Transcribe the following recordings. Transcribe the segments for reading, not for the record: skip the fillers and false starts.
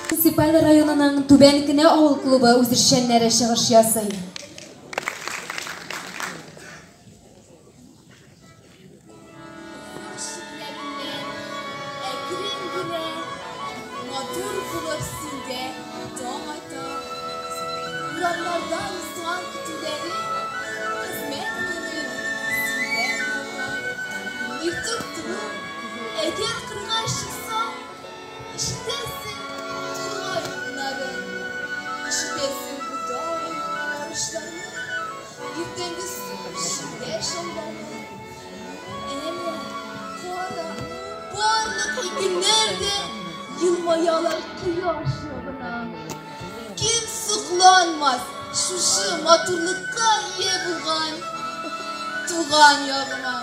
Муниципаль районының Түбән Кенә авыл клубы үзешчәннәре чыгыш ясый. Әкрен генә, матур булып синдә таң ата. Урамнардан узган көтүләре хезмәт көнен синдә оныта. Иртүк торып, әгәр кырга чыксаң, ишетәсең тургай моңнарын, ишетәсең бодай, арышларның иртәнге су эчендә шаулавын. Әнә, кара, барлык игеннәр дә елмаялар кояш ягына. Кем сокланмас шушы матурлыкка ия булган туган ягыма?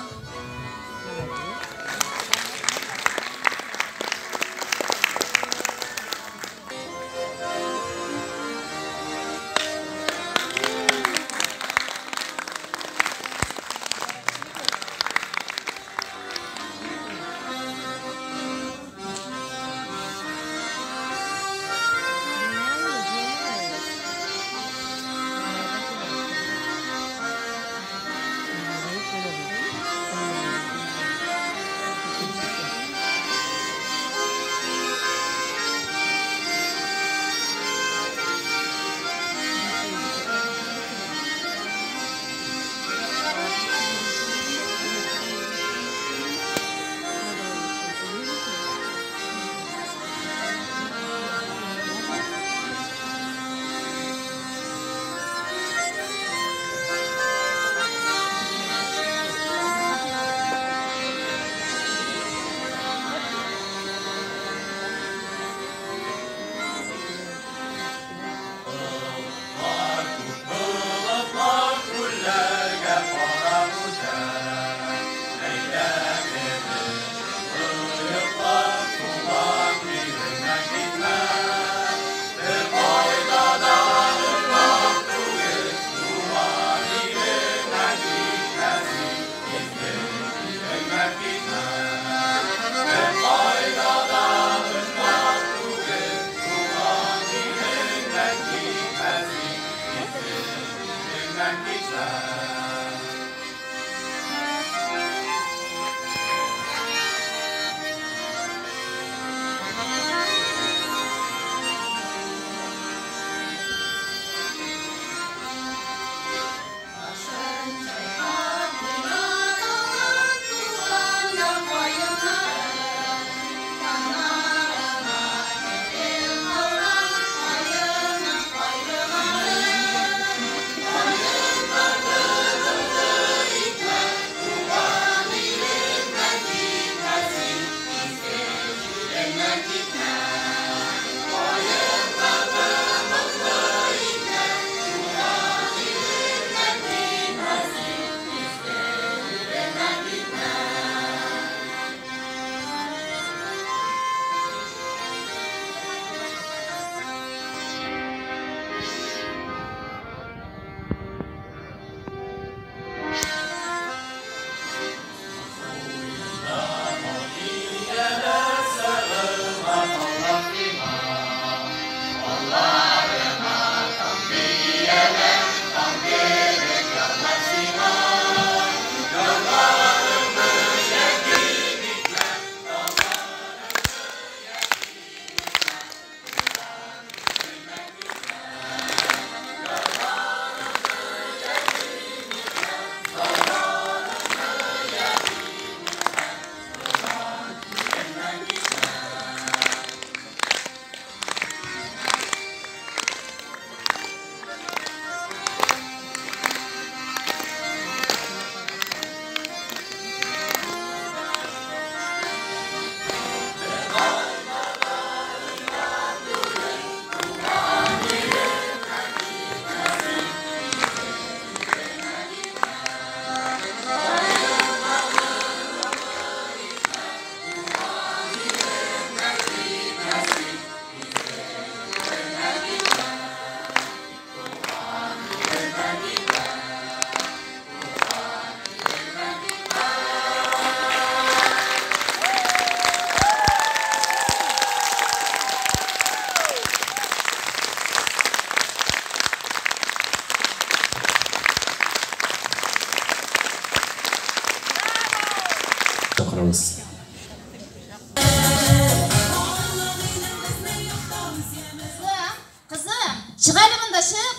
Чык әле монда, чык.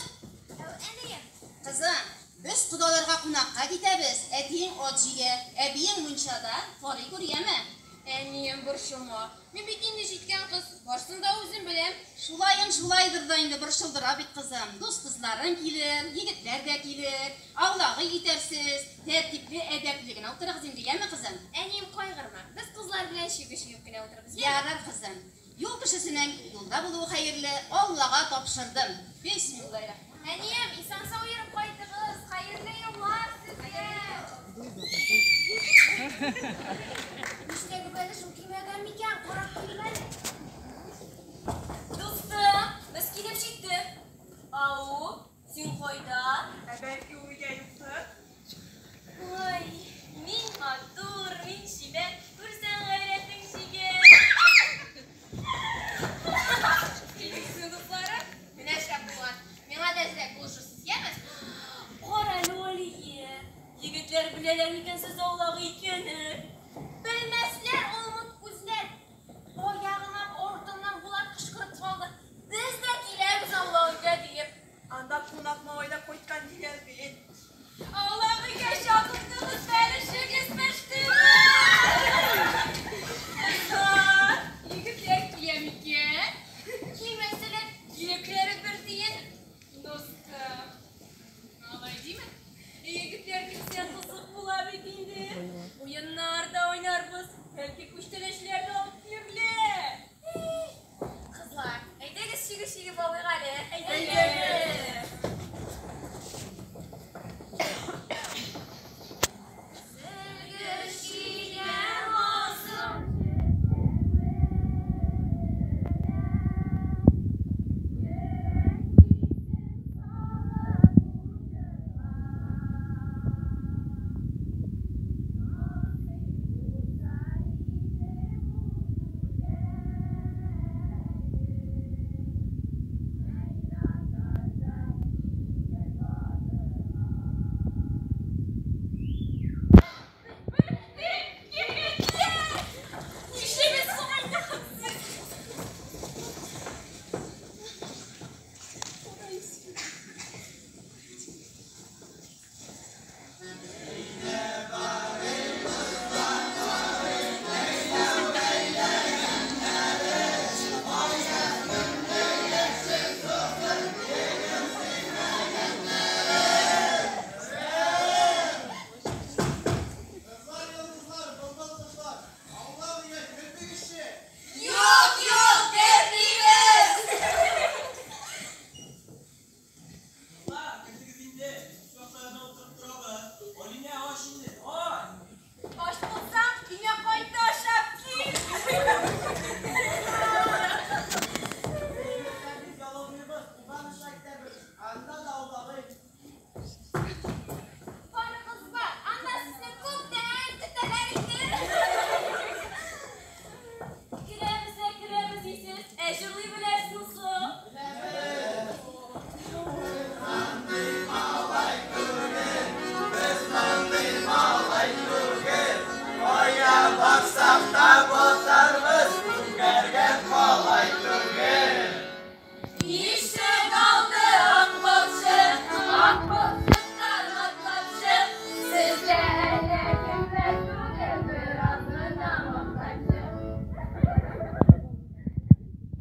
Әнием. Кызым, без кодаларга кунакка китәбез. Әтиең ат җигә, әбиең мунчада, карый күр, яме. Әнием, борчылма. Мин бит инде җиткән кыз, барсын да үзем беләм. Шулаен шулайдыр да инде, борчылдыра бит, кызым. Дус кызларың килер, егетләр дә килер. Аулагы итәрсез. Тәртипле, әдәпле генә утырыгыз инде, яме, кызым. Әнием, кайгырма. Без кызлар белән чөге чигеп кенә утырабыз. Ярар, кызым. Юл кешесенең юлда булуы хәерле. Аллага тапшырдым. Бисмиллаһир-рахманир-рахим. Әнием, исән-сау йөреп кайтыгыз. Хәерле юллар сезгә. Миштәге бәлешем кимәгән микән? Карап килим әле. Дустым, без килеп җиттек. Ау, син кайда? Ә бәлки ул өйдә юктыр? Ой, мин матур, мин чибәр, күрсәң гайрәтең чигә. Килмисең, дусларым? Менә шәп булган. Миңа да әзрәк булышырсыз, яме? Кара әле, Алия. Егетләр беләләр микән сез аулак икәнен? Белмәсләр, алмыт күзләр. Аягына артыннан Булат кычкырып калды. Без дә киләбез аулак өйгә диеп. Анда кунак малай да кайткан диләр бит. Аулак өйгә чакырдыгыз, бәлешегез пештеме? Кызлар, егетләр килә микән? Килмәсәләр, йөрәкләре бер тиен. Дустым, алай димә. Егетләр килсә кызык була бит инде. Уеннар да уйнарбыз, бәлки күчтәнәчләр дә алып килерләр. Кызлар, әйдәгез чиге чигеп алыйк әле. Әйдәгез. Сөлге чигәм озын. Егетләр! Нишлибез соң инде хәзер? Кызлар, йолдызлар, былбыл кызлар, аулак өйгә кердегезче. Юк, юк, кермибез! Кызлар, кердегез инде. Өч вакытта утырып торабыз. Алинә, ач инде, ач. Ач булсаң, өеңә кайт та ашап кил. Егетләр, без ялынмыйбыз, Кубанычка китәбез. Анда да аулак өй. Барыгыз бар, анда сезне күптән көтәләр инде. Керәбез дә керәбез дисез, ә җырлый беләсезме соң? Кая барсак та батарбыз, күгәргән малай түгел. Ишек алды ак балчык, ак балчыктан атлап чык. Сезгә әллә кемнәр түгел, бераз гына мактанчык.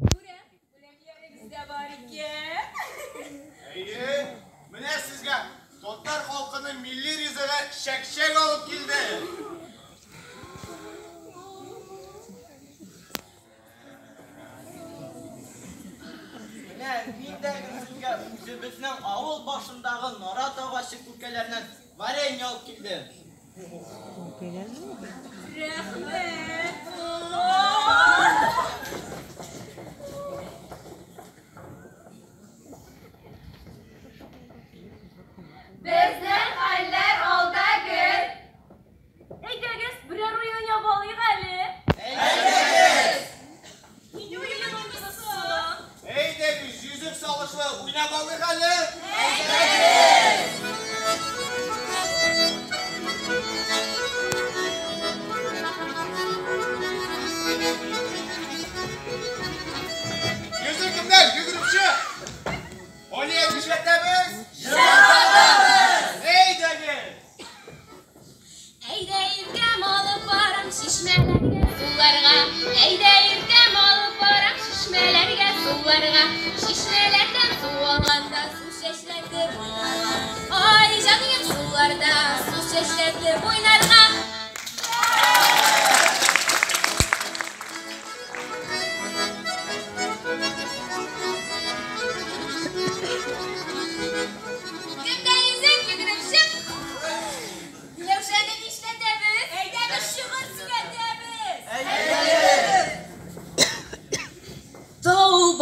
Күрәм, бүләкләрегез дә бар икән. Әйе, менә сезгә татар халкының милли ризыгы чәкчәк алып килдем. Менә мин дә сезгә үзебезнең авыл башындагы нарат агачы күкәләреннән варенье алып килдем. Рәхмәт. Безнең хәлләр алда гел. Әйдәгез, берәр уен уйнап алыйк әле. Әйдәгез! Нинди уен уйныйбыз соң? Әйдәгез, йөзек салышлы уйнап алыйк әле. Әйдәгез! Әйдәгез!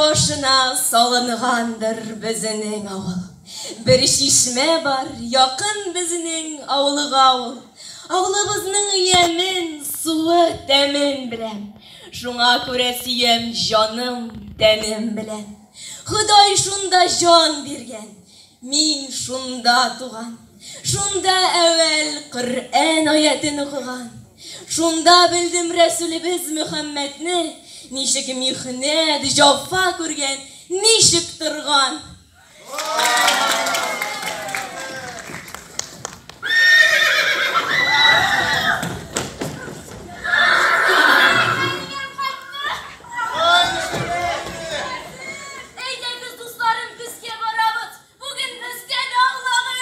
башына салынгандыр безнең авыл. Бер чишмә бар, якын безнең авылга ул. Авылыбызның ямен, суы, тәмен беләм. Шуңа күрә сөям җаным, тәнем белән. Ходай шунда җан биргән, мин шунда туган. Шунда әүвәл Коръән аятен укыган. Шунда белдем Рәсүлебез Мөхәммәдне, ничек михнәт, җафа күргән, ничек торган. Әйдәгез, дусларым, көзгә барабыз. Бүген бездә дә аулак өй.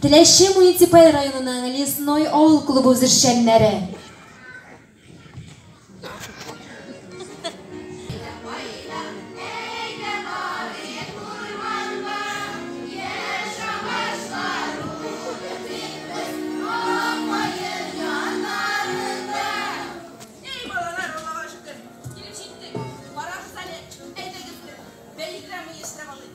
Теләче муниципаль районының Лесной авыл клубы үзешчәннәре. Эй, балалар, Аллага шөкер, килеп җиттек. Барабыз әле, әйдәгез бер бәйрәм оештырып алыйк.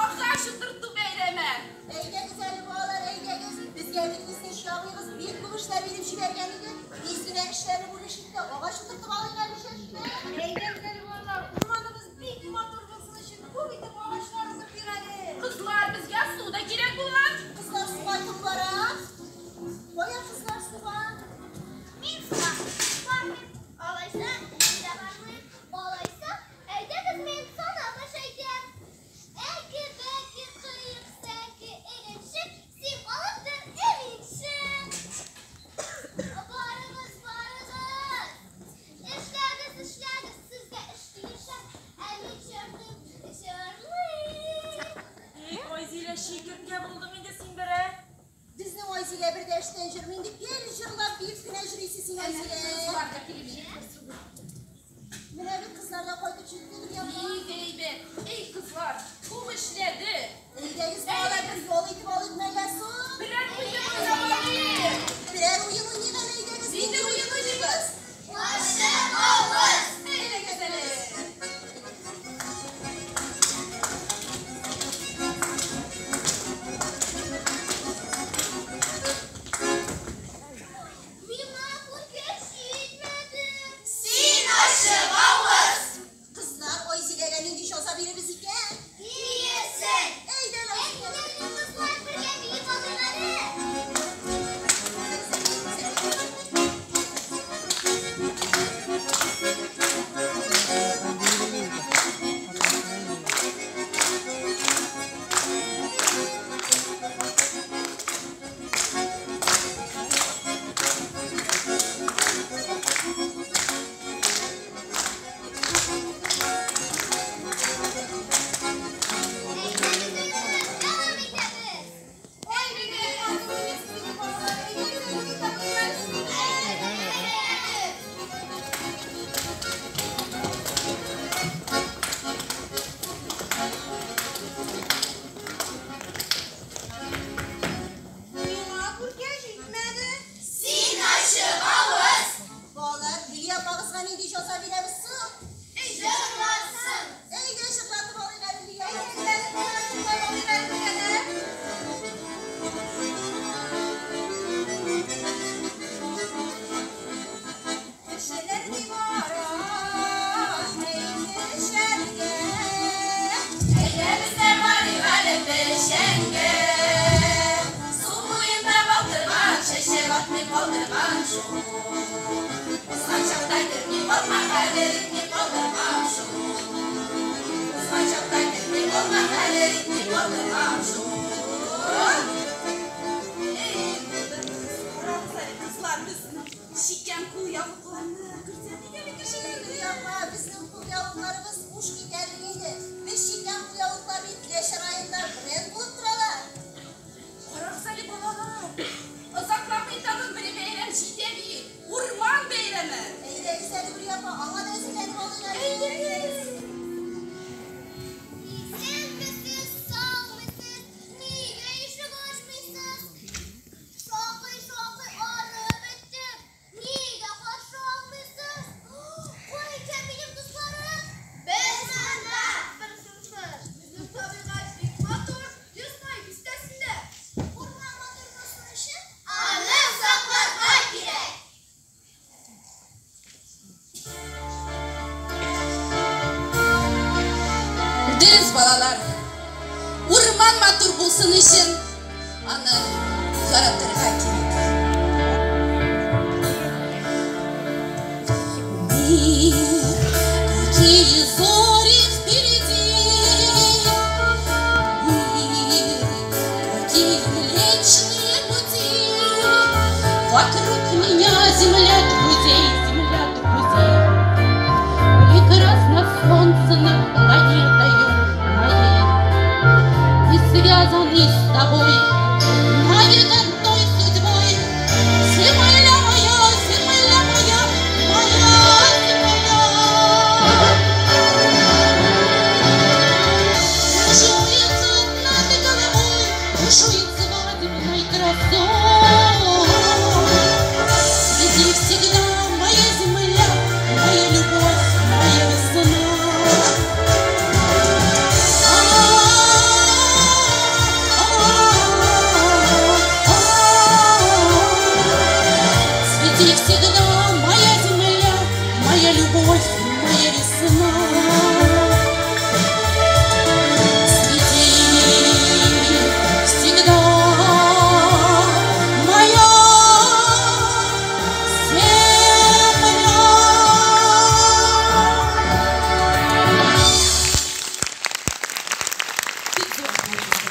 Агач утырту бәйрәме. Әйдәгез әле, балалар, әйдәгез. Безгә бит лесничий абыегыз бик күп эшләр биреп җибәргән иде. Тиз генә эшләрне бүлешик тә агач утыртып алыйк әле чәчмә. Әйдәгез әле, балалар, урманыбыз бик матур булсын өчен күп итеп агачлар утыртыйк әле. Кызлар, безгә су да кирәк булган. Кызлар суга кем бара? Кая кызлар суга? Мин суга бармыйм. Алайса, мин дә бармыйм. Алайса, әйдәгез мин санап әйтәм. Әке, бәке, кыек, сәке, игенче, син алып тор, эминче. Барыгыз, барыгыз. Эшләгез, эшләгез, сезгә эш килешә. Ә мин җырлыйм, җырлыйм. Эй, Айзилә, чикерткә булдың инде син бер, ә? Безнең Айзилә бер дә эштән җырмый инде. Гел җырлап биеп кенә йөрисез син, Айзилә. Кызлар да килеп җитте. Менә бит кызлар да кайтып җитте, Гөлия апа. Бик әйбәт. Эй, кызлар, күп эшләде. Әйдәгез, балалар, бер ял итеп алыйк мәллә соң? Берәр уен уйнап алыйк. Берәр уен уйныйк әле, әйдәгез. Нинди уен уйныйбыз? Ачык авыз. Әйдәгез әле. Миңа күркә җитмәде. Син ачык авыз! Кызлар, Айзиләгә нинди җәза бирербез икән? Биесен. Әйдә, Айзилә. Әйдәгез, кызлар, бергә биеп алыйк әле. Әйдәгез, әйдәгез, дәвам итәбез. Ой, бигрәк матур уйныйсыз инде, балалар. Әйдәгез әле, уйнап Әйдәгез. Миңа күркә җитмәде. Син ачык авыз! Балалар, Гөлия апагызга нинди җәза бирәбез соң? Җырласын. Әйдә, җырлатып алыйк әле, Гөлия апа. Әйдәгез әле, җырлап алыйк әле бергә. Кешеләр ни бара, әй, пешәргә. Әйдәгез дә барыйк әле печәнгә. Су буенда балтырган, чәчәк атмый калдырган шул. Узган чакта керми калма, хәбәр итми калдырган шул. Узган чакта керми калма, хәбәр итми калдырган шул. Эй, карагыз әле, кызлар, безнең чиккән кулъяулыкларны күрсәтик әле кешеләргә. Гөлия апа, безнең кулъяулыкларыбыз хуш китәрлек инде. Без чиккән кулъяулыклар бит Теләче районында бренд булып торалар. Карагыз әле, балалар. Озакламый тагын бер бәйрәм җитә бит. Урман бәйрәме. Әйдәгез әле, Гөлия апа, аңа да әзерләнеп алыйк әле. Исәнмесез, саумысыз, нигә ишек ачмыйсыз? булсын өчен аны яратырга кирәк. Мир, какие зори впереди, мир, какие млечные пути. Вокруг меня земля друзей, земля друзей. Прекрасно солнце над планетою моей. И связаны с тобой навек одной судьбой. Земля моя, земля моя, моя земля. Бушует над головой, бушует свадебной красой. Цвети всегда моя земля, моя любовь, моя весна. Цвети всегда моя земля, моя любовь, моя весна. Цвети всегда моя земля. Бик зур рәхмәт сезгә.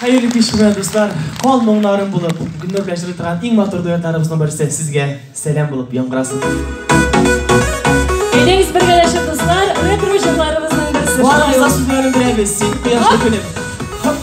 Хәерле кич, хөрмәтле дуслар. Кал моңнарым булып, Гөлнур белән җырлый торган иң матур дуэтларыбызның берсе сезгә сәлам булып яңгырасын. Әйдәгез бергәләшеп, дуслар, ретро җырларыбызның берсе. Барыбыз да сүзләрен беләбез. Син кояшлы көнем. Хоп.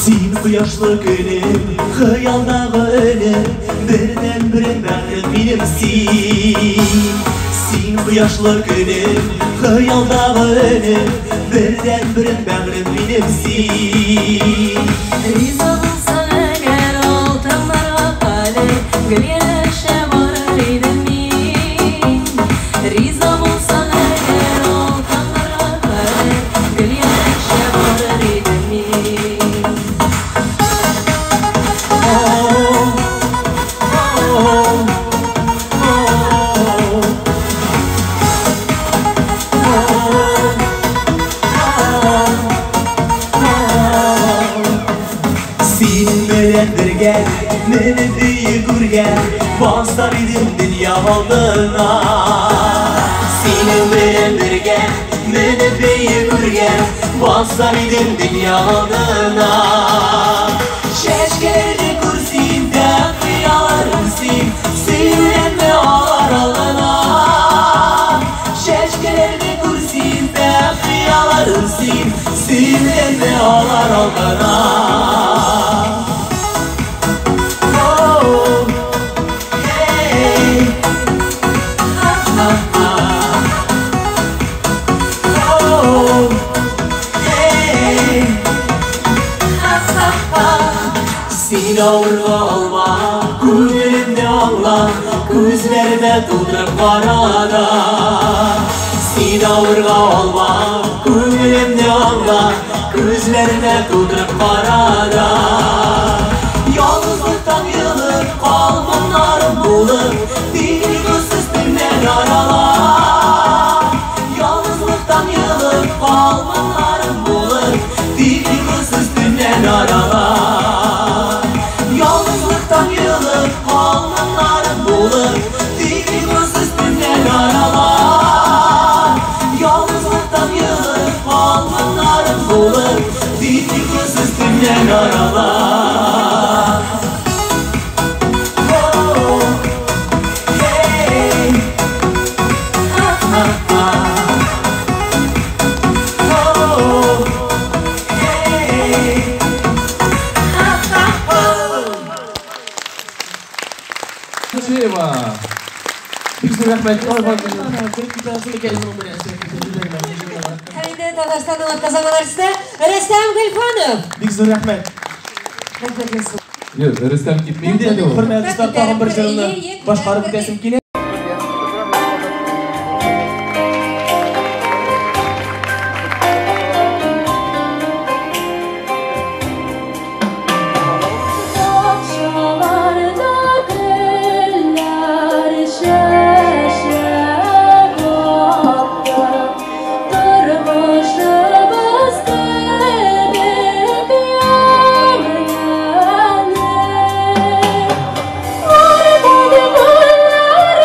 Син кояшлы көнем, хыялдагы өнем, бердән-берем бәхет минем син. Син кояшлы көнем, хыялдагы өнем, Бердән-берем бәгърем минем син. Риза булсаң әгәр алтыннарга кадәр, гел янәшә барыр идем мин. Риза булсаң әгәр алтыннарга кадәр, гел янәшә барыр идем мин. Син белән бергә мине бөек үргә, басар идем дөнья алдына. Синең белән бергә мине бөек үргә, басар идем дөнья алдына. Чәчкәләрне күр син дә, хыялларым син, сөйләнмә алар алдына. Чәчкәләрне күр син дә, хыялларым син, сөйләнмә алар алдына. Oh, hey, ha ha ha. Oh, hey, ha ha ha. Син авырга алма, күңелемне аңла, күзләремә тутырып кара да. Син авырга алма, күңелемне аңла, күзләремә тутырып кара да. Ялгызлыктан елып калманнарым булып, тик йокысыз төннәр арала. Ялгызлыктан елып калманнарым булып, тик йокысыз төннәр арала. Ялгызлыктан елып калманнарым булып, тик йокысыз төннәр арала. Ялгызлыктан елып калманнарым булып, тик йокысыз төннәр арала. Oh, hey, ha ha ha. Oh, hey, ha ha ha. Хаҗиева. Бик зур рәхмәт. Һәм инде Татарстанның атказанган артисты Рөстәм Гыйльфанов. Бик зур рәхмәт. Рәхмәт, Илсур. Юк, Рөстәм китми Инде инде ул. хөрмәтле дуслар, тагын бер җырны башкарып үтәсем килә. Бакчаларда гөлләр чәчәк атты, тормышыбыз кебек ямь-ямьле. Гөлләр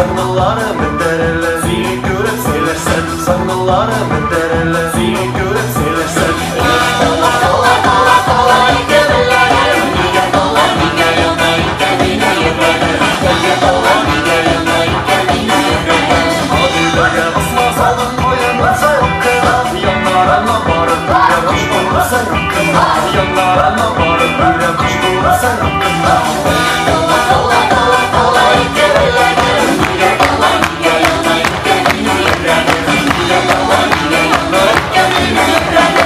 Саңгылары бетәр әле. Сине күреп сөйләшсәм, саңгылары бетәр әле. Сине күреп сөйләшсәм. Таллар, таллар, таллар, таллар ике беләгем. Нигә таллар, нигә яна икән минем йөрәгем? Нигә таллар, нигә яна икән минем йөрәгем? Гадиләргә басма салып куйган сайрап кына, яннарына барып бергә кош булып сайрап кына, яннарына барып бергә кош булып сайрап кына. Таллар, таллар, таллар, таллар ике беләгем. Нигә таллар, нигә яна икән минем йөрәгем? Нигә таллар, нигә яна икән минем йөрәгем?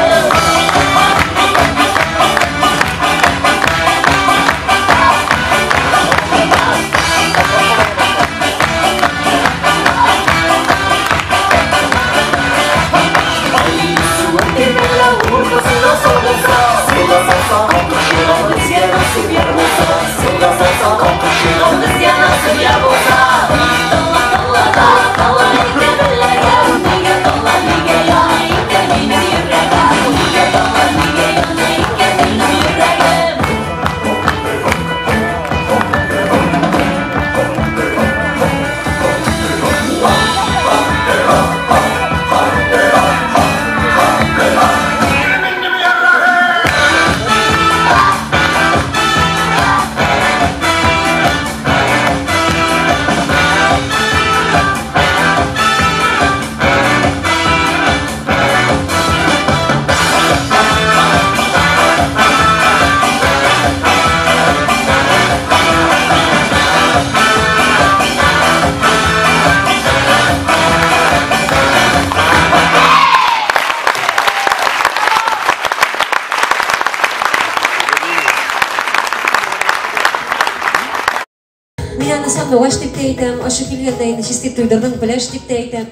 Мин аны сандугач дип тә әйтәм, ачу килгәндә инде чистый туйдырдың, пеләш дип тә әйтәм.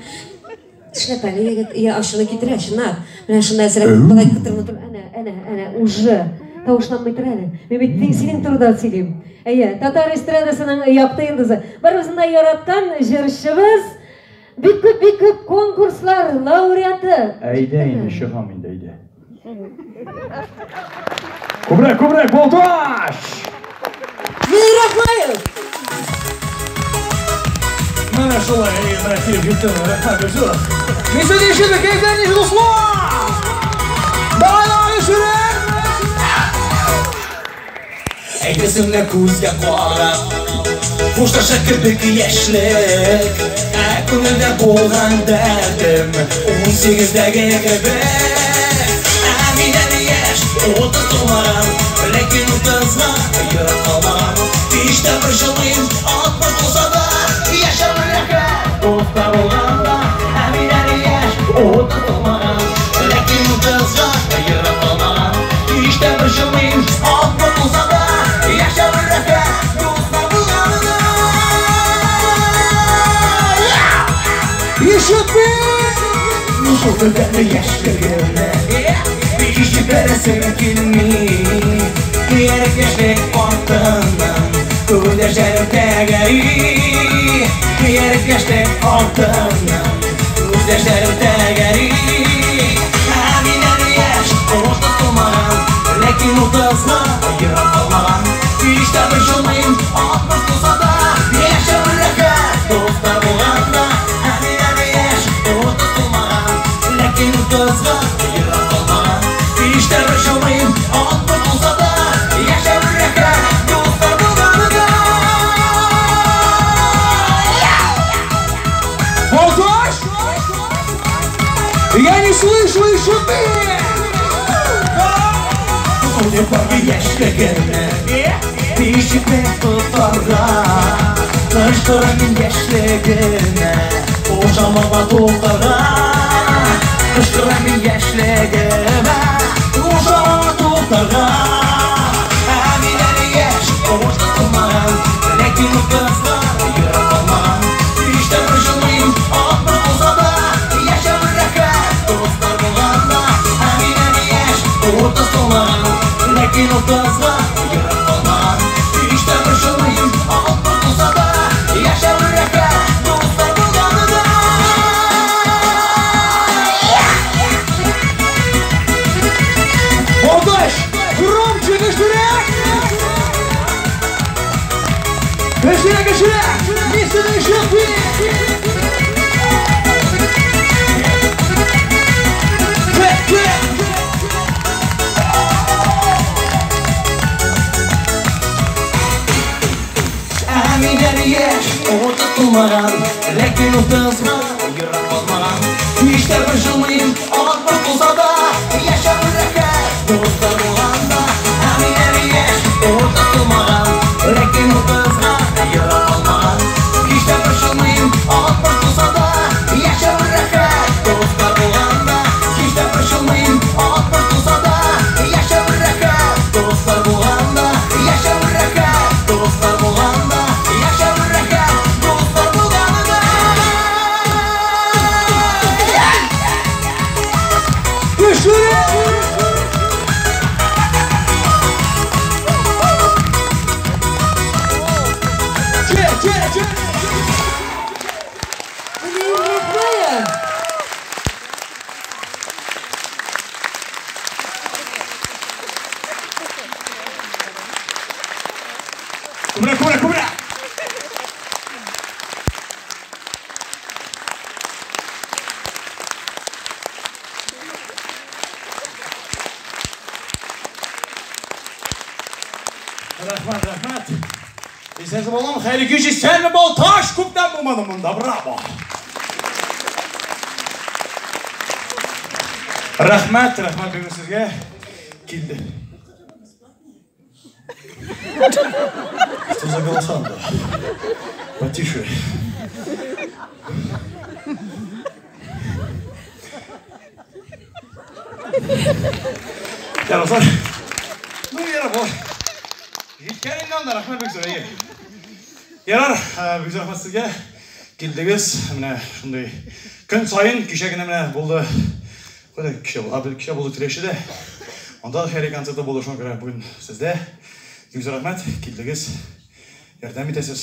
Эшләпәле егет, я ачуны китерә, чынлап. Менә шунда әзрәк болай кытырмытып, әнә, әнә, әнә, уже тавышланмый тор әле. Мин бит синең турыда сөйлим. Әйе, татар эстрадасының якты йолдызы. Барыбызның да яраткан җырчыбыз, бик күп, бик күп конкурслар лауреаты. Әйдә инде, чыгам инде, әйдә. Күбрәк, күбрәк, Балтач! Мин Рахмаев! Менә шулай, менә килеп җиттем, рәхмәт, Гөлсур. Мин сезне ишетеп, кәефләр ничек, дуслар? Давай, давай, ишетеп! Әйтерсең лә күзгә карап, хушлаша кебек яшьлек. Ә күңелдә булган дәртем 18-дәге кебек. Ә мин әле яшь, 30 тулмаган, ләкин 30-га ерак калмаган. Һич тә борчылмыйм, 60 булса да, яшәү рәхәт, дуслар булганда. Ә мин әле яшь, 30 тулмаган, ләкин 30-га ерак калмаган. Һич тә борчылмыйм, 60 булса да, яшәү рәхәт, дуслар булганда. Ишетмим! Шул кадәрле яшьлегемне һич җибәрәсем килми. Ерак яшьлек артыннан күз яшьләрем тәгәри. Ерак яшьлек артыннан күз яшьләрем тәгәри. Ә мин әле яшь, 30 тулмаган, ләкин 30-га ерак калмаган. Һич тә борчылмыйм, 60 тулса да, яшәү рәхәт, дуслар булганда. Ә мин әле яшь, 30 тулмаган, ләкин 30-га ерак калмаган. Һич тә борчылмыйм, 60 тулса да, яшәү рәхәт, дуслар булганда. Балтач! Я не слышу, еще ты! Яшьлегемне ишекне тотарга, кычкырам мин яшьлегемне, кушамага туктарга. Кычкырам мин яшьлегемә, кушамага туктарга. Ә мин әле яшь, 30 тулмаган, ләкин 30-га ерак калмаган. Һич тә борчылмыйм, 60 булса да, яшәү рәхәт, дуслар булганда. Ә мин әле яшь, 30 тулмаган, ләкин 30-га ерак калмаган. Һич тә борчылмыйм, 60 булса да, яшәү рәхәт, дуслар булганда. Балтач! Громче, көчлерәк! Көчлерәк, көчлерәк! Мин сезне ишетмим! Тулмаган, ләкин утызга ерак калмаган. Нишләп борчылмыйм, алтмыш тулса да, яшәү рәхәт, дуслар булганда. Ә мин әле яшь, утыз тулмаган, ләкин утызга ерак калмаган. Нишләп борчылмыйм, алтмыш тулса да, яшәү рәхәт, дуслар булганда. Нишләп борчылмыйм, алтмыш тулса да, яшәү рәхәт, дуслар булганда. Яшәү рәхәт, дуслар булганда. Яшәү рәхәт. Күбрәк, күбрәк, күбрәк! Рәхмәт, рәхмәт. Исәнсез балам, хәерле кич, исәнме Балтач, күптән булмадым монда, браво. Рәхмәт, рәхмәт бик сезгә. Килде. Что за голоса-то? Потише. Ярослав. Ну, Ярослав. Җиткән инде анда, рәхмәт бик зур. Ярар, бик зур рәхмәт сезгә. Килдегез, менә шундый көн саен кичә генә менә булды. Кайда кичә булды? Кичә булды Теләчедә. Анда да хәйри концерты булды, шуңа күрә бүген сездә. Бик зур рәхмәт, килдегез. Ярдәм итәсез.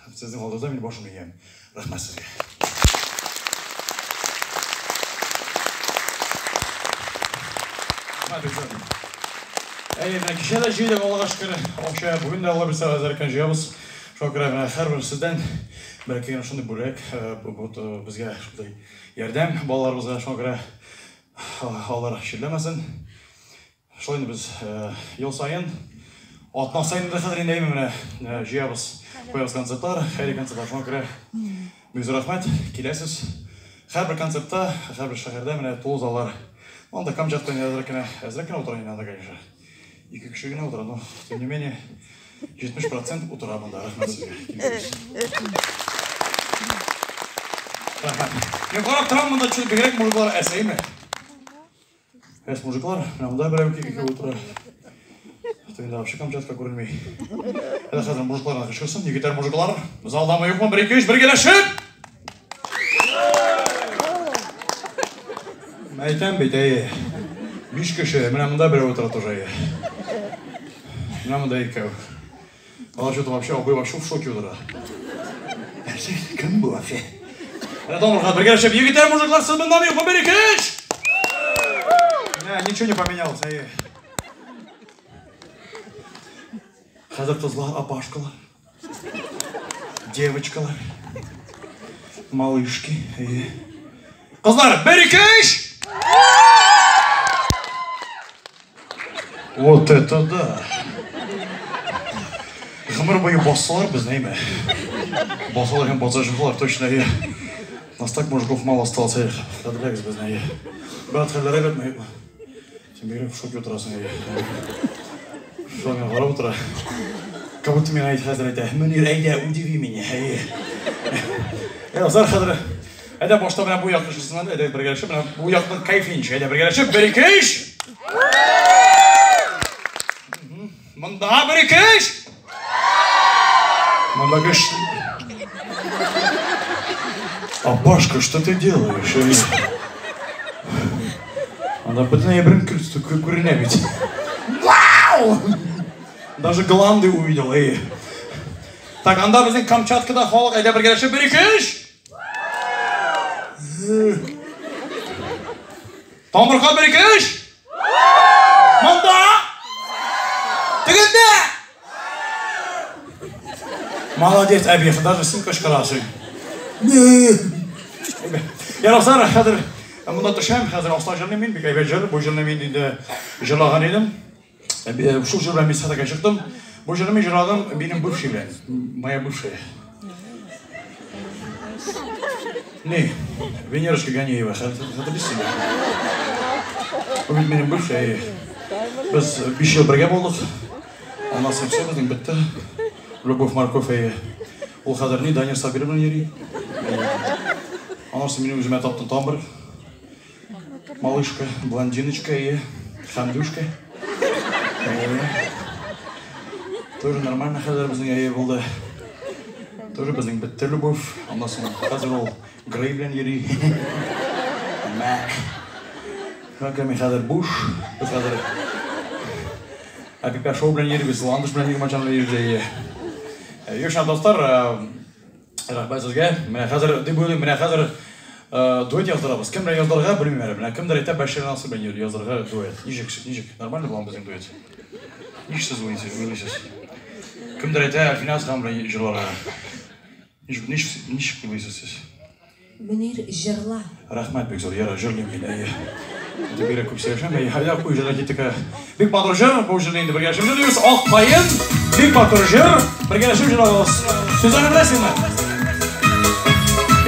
Һәм сезнең алдыгызда мин башымны иям. Рәхмәт сезгә. Рәхмәт бик зур. Әй, менә кичә дә җыйдык, Аллага шөкер. Акча бүген дә Алла бирсә, әзер җыябыз. Шуңа күрә менә һәрбер сездән бәлки генә шундый бүләк, безгә шундый ярдәм балаларыбызга, шуңа күрә алар чирләмәсен. Шулай инде без ел саен, атна саен да хәзер инде менә җыябыз, куябыз концертлар, хәйри концертлар. Шуңа күрә бик зур рәхмәт, киләсез. Һәрбер концертта, һәрбер шәһәрдә менә тулы заллар. Анда Камчатка әзрәк кенә утыра инде анда, конечно. Ике кеше генә утыра, но тем не менее 70% утыра монда. Рәхмәт сезгә. Рәхмәт. Мин карап торам монда, чү, бигрәк мужиклар әсәйме? Әс мужиклар, менә монда берәү ике утыра. Тегендә вообще Камчатка күренми. Әле хәзер мужикларны кычкырсын, егетләр, мужиклар, залдамы юкмы? 1 2 3 бергәләшеп! Әйтәм бит, әйе. 5 кеше, менә монда берәү утыра тоже, әйе. Менә монда икәү. Алар что-то вообще, абый вообще в шоке утыра. Нәрсә, кем бу вообще? Менә тамырга бергәләшеп, егетләр, мужиклар, сез монда юкмы? 1 2 3! Менә, ничего не поменялось, әйе. Хәзер кызлар, апашкалар, девочкалар, малышки, әйе. Кызлар, 1 2 3! Вот это да! Гомер буе бассалар безне, әйме? Басалар һәм басажыклар, точно, әйе. Нас так мужиков мало осталось, әйе. Кадерләгез безне, әйе. Брат, хәлләр әйбәтме, юкмы? Син бигрәк в шоке утырасың, әйе. Шулай миңа карап утыра. Как будто миңа әйт хәзер әйтә, Мөнир, әйдә, удиви меня, әйе. Әй, Азар, хәзер әйдә башта менә бу якны шушысыннан, әйдә бергәләшеп, менә бу якның кайфы ничек, әйдә бергәләшеп, 1 2 3! Монда 1 2 3! Монда көч. Апашка, что ты делаешь? Анда бөтен әйберен күренә бит. Вау! Даже гланды увидел, эй. Так, анда безнең Камчаткада халык, әйдә бергәләшеп, 1 2 3! Тамырка 1 2 3! Монда! Тегендә! Молодец, әби, даже син кычкырасың. Ярасар, хәзер монда төшәм, хәзер аста җырлыйм мин, бик әйбәт җыр. Бу җырны мин инде җырлаган идем. Шул җыр белән мин сәхнәгә чыктым. Бу җырны мин җырладым минем бывший белән. Моя бывшая. Не, Венерочка Ганеева, хәтерлисезме? Бу бит минем бывшая. Без 5 ел бергә булдык. Аннан соң все безнең бетте. Любовь морковь әйе. Ул хәзер ни, Данир Сабир белән йөри. Аннан соң минем үземә таптым тагын бер малышка, блондиночка әйе, Хәмдүшкә. Әйе. Тоже нормально хәзер безнең әйе булды. Тоже безнең бетте любовь. Аннан соң хәзер ул Грей белән йөри. Мәк. Шуңа мин хәзер буш. Без хәзер Әпипә шоу белән йөрибез, Ландыш белән Нигъмәтҗан белән йөрибез әйе. Юшан дуслар, рәхмәт сезгә. Менә хәзер дип уйлыйм, менә хәзер дуэт яздырабыз. Кем белән яздырырга белмим әле. Менә кемдер әйтә, Бәшир Насыр белән яздырырга дуэт. Ничек, ничек? Нормально буламы безнең дуэт? Ничек сез уйлыйсыз? Уйлыйсыз? Кемдер әйтә, Әлфинә Асган белән җырларга. Ничек, ничек, ничек уйлыйсыз сез? Мөнир, җырла. Рәхмәт бик зур, ярар, җырлыйм мин, әйе. Инде бигрәк күп сөйләшәм, әйе, хәллә куй җырга киттек. Бик матур җыр, бу җырны инде бергәләшеп җырлыйбыз. Ак каен, бик матур җыр, бергәләшеп җырлабыз. Сүзләрне беләсеңме?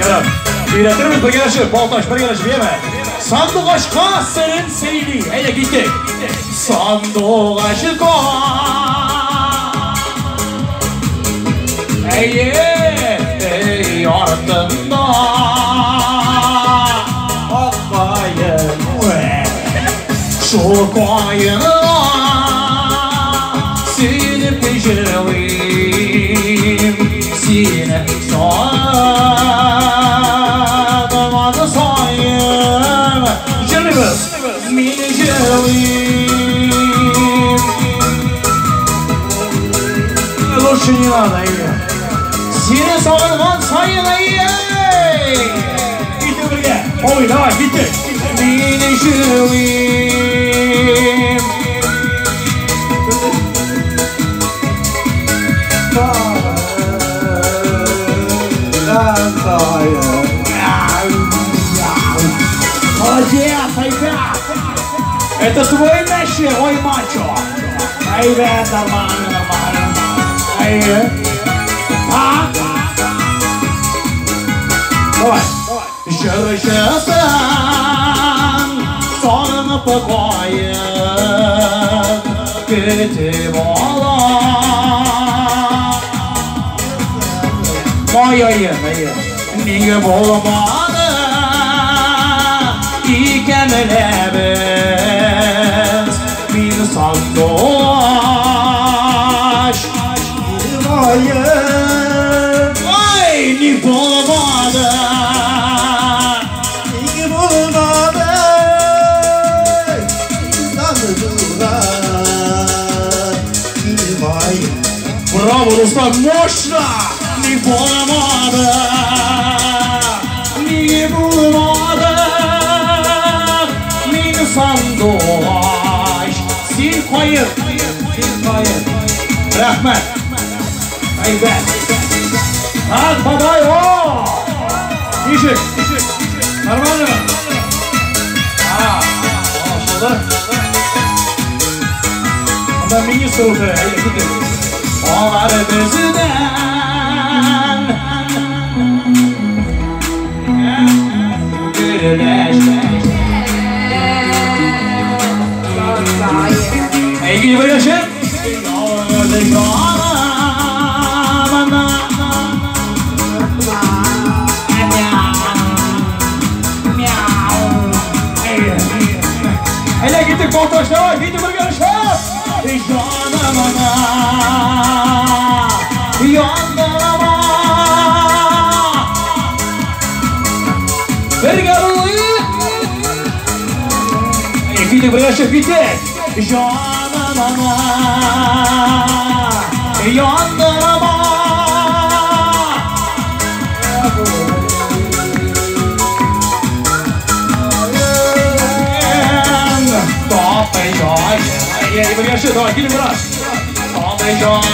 Ярар, өйрәтербез бергәләшеп, Балтач, бергәләшеп, яме? Сандугачка серен сөйли. Әйдә, киттек. Сандугачка. Әйе, эй, артында ак каен, шул каенга сөенеп җырлыйм, сине сагынган саен җырлыйбыз, мин җырлыйм. Лучше не надо, әйе. Сине сагынган саен, әйе. Киттек бергә. Ой, давай, киттек. Мин җырлыйм. Молодец, Айбек! Это твой мяч, ой, мачо! Айбек, нормально, нормально. Айбек. А? Давай. Җырчысын сагынып каен көтеп ала. Май аен, әйе. Нигә булмады икән без мин сандугач. Ай, ни булмады? Нигә булмады? Сандугач. Браво, дуслар, мощно! Ни булмады? Ни булмады? Мин сандугач. Син каен, син каен. Рәхмәт. Әйбәт. Так, бабай, о! Ничек? Нормально? А, аңлашылды. Анда министр утыра, әйе, киттек. Алар бездән берләшә. Әйе, берләшеп. Әйдә, киттек, Балтач, давай, киттек бергәләшеп. Җанымны яндырма. Бергә булыйк. Киттек бергәләшеп, киттек. Җанымны яндырма. Тапый җаен. Әйе, бергәләшеп, давай, килеп бераз. Тапый җаен.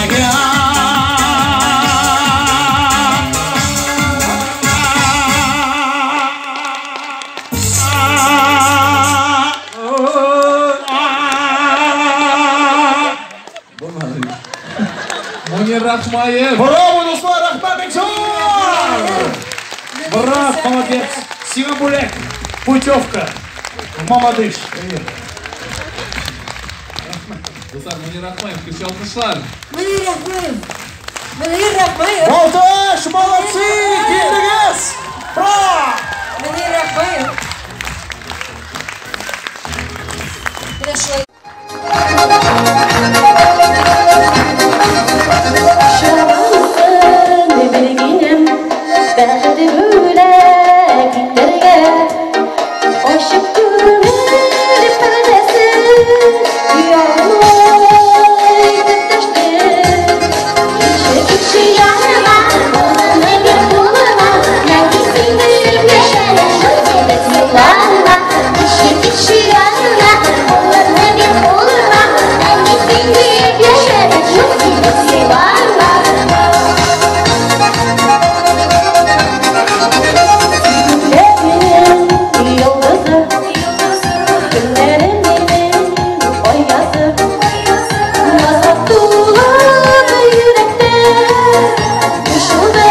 Рахмаев. Браво, дуслар, рәхмәт бик зур! Брат, молодец. Сиңа бүләк. Путевка в Мамадыш. Дуслар, Мөнир Рахмаев, көчле алкышлар. Мөнир Рахмаев. Мөнир Рахмаев. Балтач, молодцы, килдегез. Браво! Мөнир Рахмаев. Менә шулай. Шабасын белгенем, бәхет бүләк итәргә. Ачып күңел пәрдәсен, ялмай итеп төште. Кеше кеше яныма, кулыңны бир кулыма, мәңге син дип яшәрем шул кебек юлларыма. Кеше кеше яныма, кулыңны бир кулыма, мәңге син дип яшәрем шул кебек юлларыма. Күкләрнең йолдызы, көннәрем минем аязы, назга тулы йөрәктә кушылды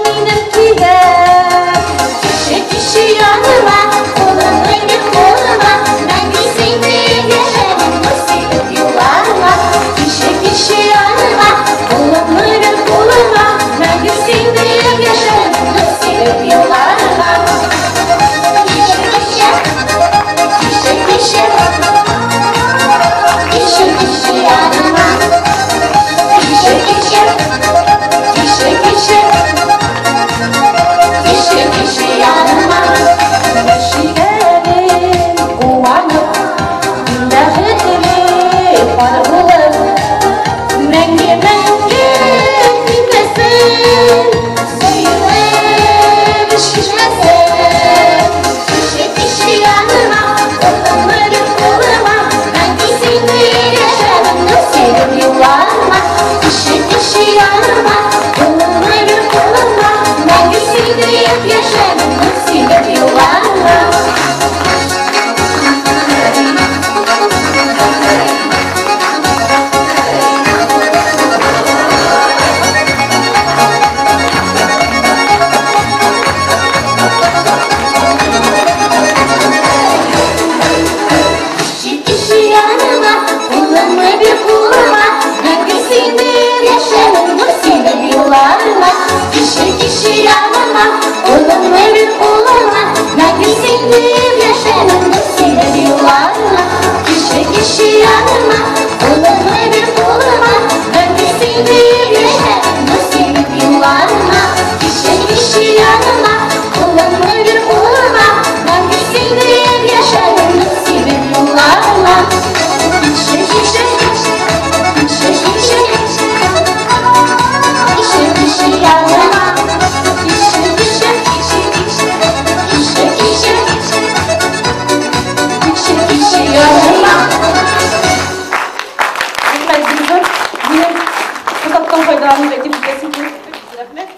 минем көйгә. Кеше кеше яныма, кулыңны бир кулыма, мәңге син дип яшәрем нур сибеп юлларыма. Кеше кеше яныма, кулыңны бир кулыма, мәңге син дип яшәрем нур сибеп юлларыма. Кеше кеше, кеше кеше, кеше кеше яныма. Кеше кеше, кеше кеше, кеше кеше яныма. Яшигәнем куанып, мин бәхетле пар булып, мәңге мәңге китмәсен, сөюем шишмәсен. Кеше кеше яныма, кулыңны бир кулыма, мәңге син дип яшәрем нур сибеп юлларыма. Кеше кеше яныма, кулыңны бир кулыма, мәңге син дип яшәрем нур сибеп юлларыма. Кеше кеше яныма, кулыңны бир кулыма, мәңге син дип яшәрем нур сибеп юлларыма. Кеше кеше яныма, кулыңны бир кулыма, мәңге син дип яшәрем нур сибеп юлларыма. Кеше кеше яныма, кулыңны бир кулыма, мәңге син дип яшәрем нур сибеп юлларыма. Кеше кеше яныма, кулыңны бир кулыма, мәңге син дип яшәрем нур сибеп юлларыма. Кеше кеше, кеше кеше, кеше кеше яныма. Кеше кеше, кеше кеше, кеше кеше яныма. Рәхмәт, бик зур. Минем форсаттан файдаланып әйтеп җитәсем килеп. Рәхмәт.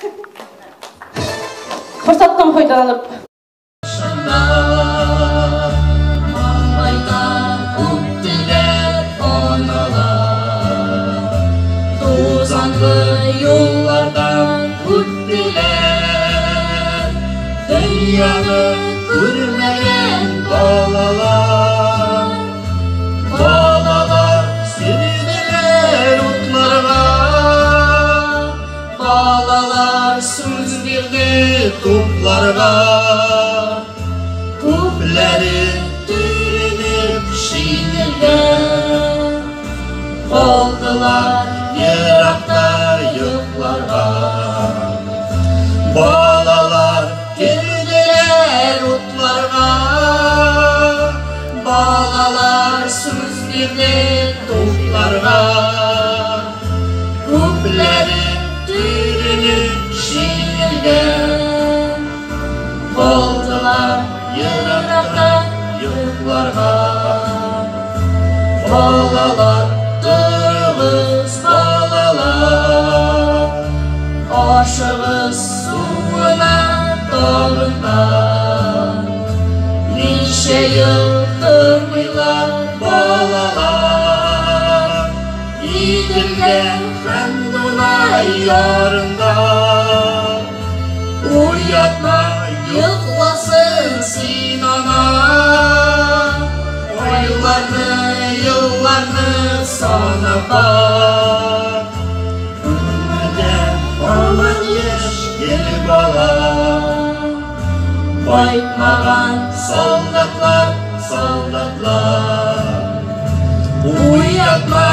Форсаттан файдаланып. Маңлайдан үптеләр аналар, тузанлы юллардан үттеләр, дөньяны күрмәгән балалар. Балалар сөрделәр утларга, балалар сүз бирде тупларга. Күпләре төренеп шинельгә, калдылар еракта йокларга. Балалар керделәр утларга, балалар сүз бирде тупларга. Күпләре төренеп шинельгә, калдылар еракта йокларга. Балалар, торыгыз, балалар, ашыгыз суына тагында. Ничә ел тормыйлар балалар, Иделгә һәм Дунайга. ярында. Уятма, йокласын син ана, айларны, елларны санап бар. Күңелдә һаман яшь гел бала, кайтмаган солдатлар, солдатлар. Уятма,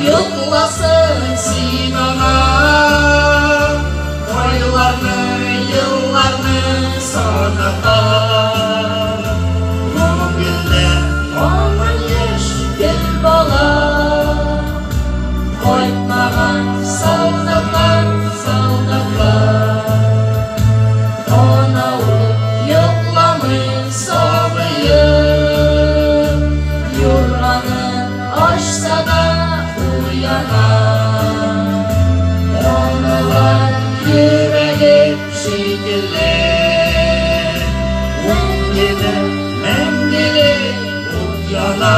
йокласын син ана, айларны, елларны санап бар. Күңелдә һаман яшь гел бала, кайтмаган солдатлар, солдатлар. Ана ул йокламый сабыем, юрганын ачса да уяна. Аналар йөрәге шикелле, күңеле мәңгелек ут яна.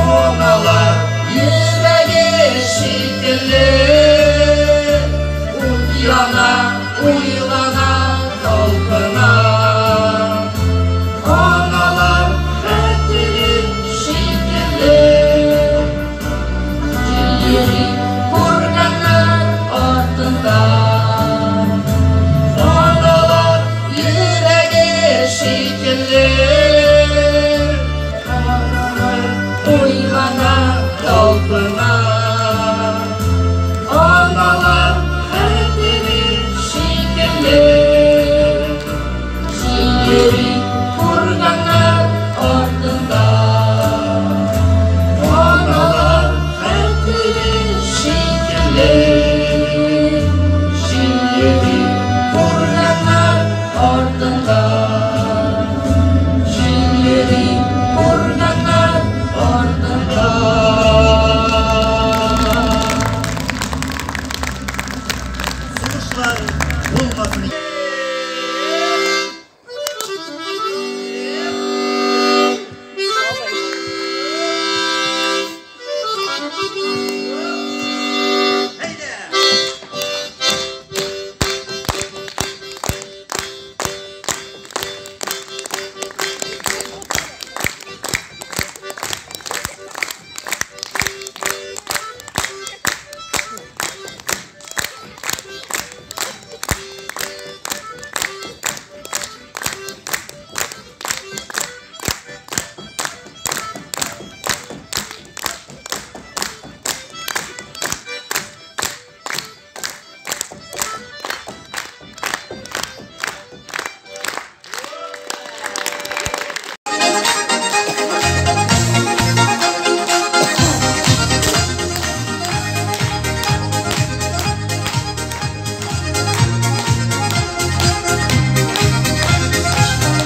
Аналар йөрәге шикелле, ут яна, уйлана, талпына. Аналар хәтере шикелле, йөри күргәннәр артында. Аналар йөрәге шикелле, аналар уйлана, талпына. Аналар хәтере шикелле, йөри күргәннәр артында. Аналар хәтере шикелле, йөри күргәннәр артында. Йөри күргәннәр артында. Сугышлар булмасын.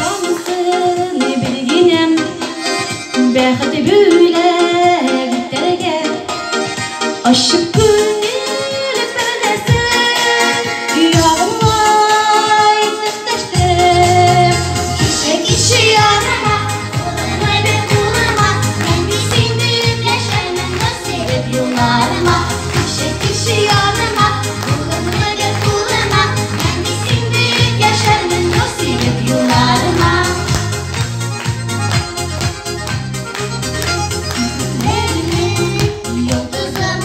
Алсын белгенем, бәхет бүләк итәргә. Ачып күңел пәрдәсен, ягымлы итеп дәштем. Кичә кичә ярыма, кулыңны бир кулыма, мин бит синең яшәрмен насыйп юлларыма. Кичә кичә ярыма, кулыңны бир кулыма, мин бит синең яшәрмен насыйп юлларыма. Benim yıldızım,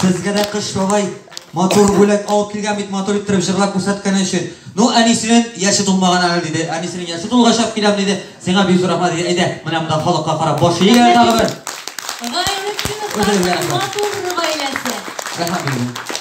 Сезгә дә Кыш бабай матур бүләк алып килгән бит, матур иттереп җырлап күрсәткәне өчен. Ну, әнисенең яше тулмаган әле, диде. Әнисенең яше тулгач алып киләм, диде. Сиңа бик зур рәхмәт, диде. Әйдә, менә монда халыкка карап баш иек әле тагы бер. Гайнетдиновларның матур гаиләсе. Рәхмәт, диде.